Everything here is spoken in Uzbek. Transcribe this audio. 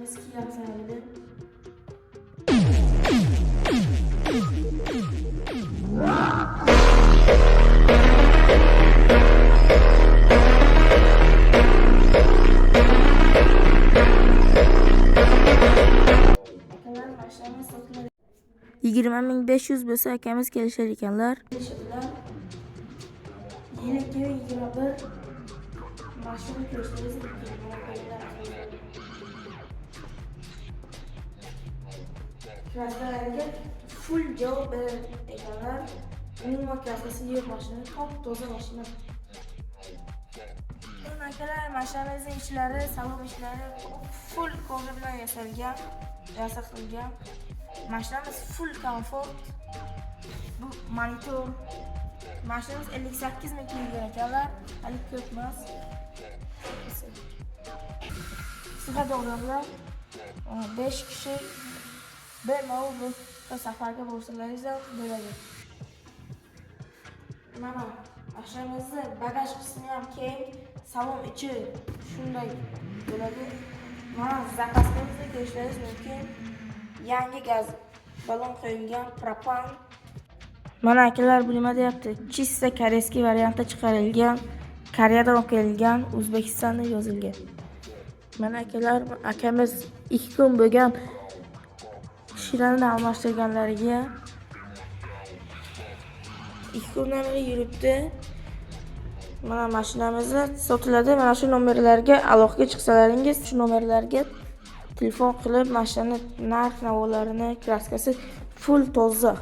Mashinamiz Kia avtomobili. Akalar, mashinamiz sotiladi. 20 500 bo'lsa, akamiz kelishar ekanlar. Kelishadilar. Yil 2021, mashina ko'rishingiz mumkin. Mana, akalar. Краска larga full javob berar ekanlar. Umuman краска si yo'q mashina, top toza mashina. Akalar, mashinamizning ichlari, salon ichlari full кожа bilan yasalgan, yasatilgan. Mashinamiz full komfort. Bu monitor. Mashinamiz 58 ming kelgan ekanlar. Hali ko'p emas. Sifat odamlar, 5 kishi bemalol bu safarga borsalaringiz ham bo'ladi. Mana, mashinamizni bagaj qismi ham keng, salon ichi shunday bo'ladi. Mana, запаска mizni ko'rishlaringiz mumkin. Yangi gaz balon qo'yilgan, propan. Mana, akalar, bu nima deyapti? Чисто корейский variantda chiqarilgan, Koreyadan olib kelgan, O'zbekistonda yozilgan. Mana, akalar, akamiz 2 kun bo'lgan shinani almashtirganlariga. 2 kundan beri yuribdi. Mana, mashinamizni sotiladi. Mana shu nomerlarga aloqaga chiqsalaringiz, shu nomerlarga telefon qilib, mashinani narx navolarini, краска si full toza.